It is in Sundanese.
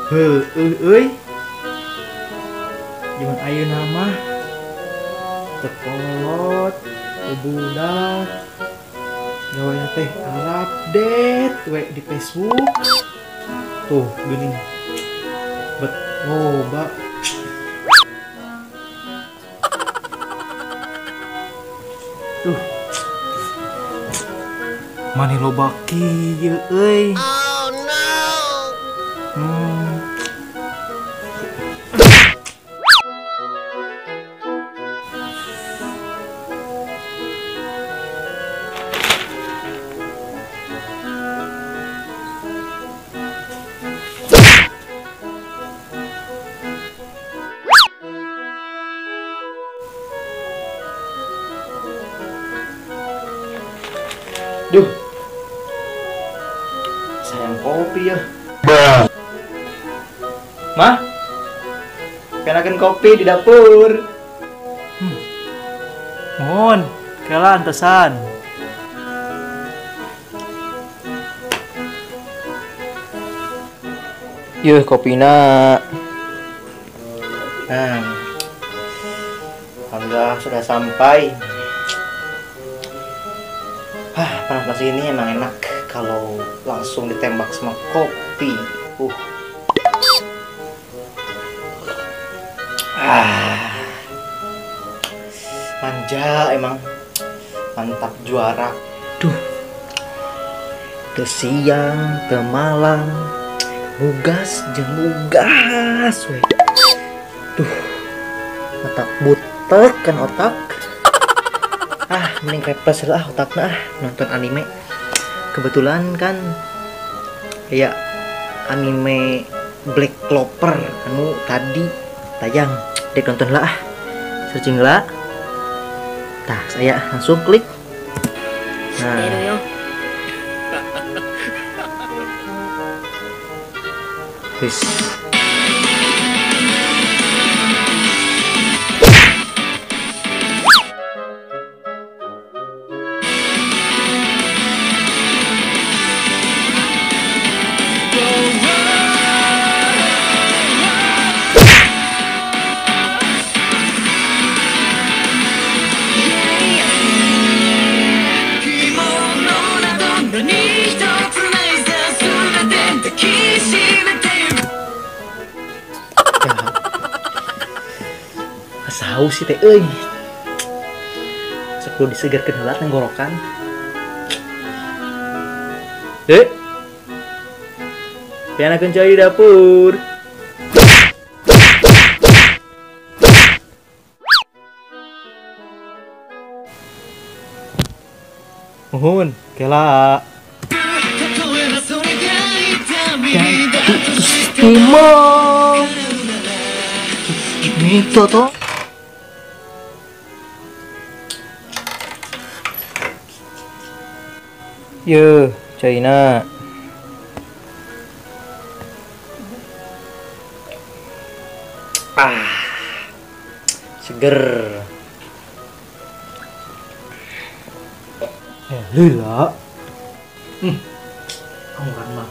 Heueuh euy. Zaman ayeuna mah teu kolot, teu budak. Gawe teh update we di Facebook. Tuh geuning. Bet loba. Duh. Mani loba kieu euy. Oh no. Duh, sayang kopi ya. Bruh. Mah, kenakan kopi di dapur. Mohon, kela antesan. Yuh, kopina. Nah, alhamdulillah sudah sampai. Panas-panas ini emang enak kalau langsung ditembak sama kopi. Manja emang, mantap juara. Duh, teu siang, teu malam, mugas jeung mugas we. Duh, otak butek kan otak. Mending refresh lah otaknya, nonton anime. Kebetulan kan ya anime Black Clover anu tadi tayang, dek nonton lah, searching lah. Tah, saya langsung klik. Nah. Wis. Haus sih teh euy. Sok kudu disegarkeun heula tenggorokan. Pianakeun cai di dapur. Muhun, kela. Mito to. Yo, China. Seger. Lila. Angguran mah.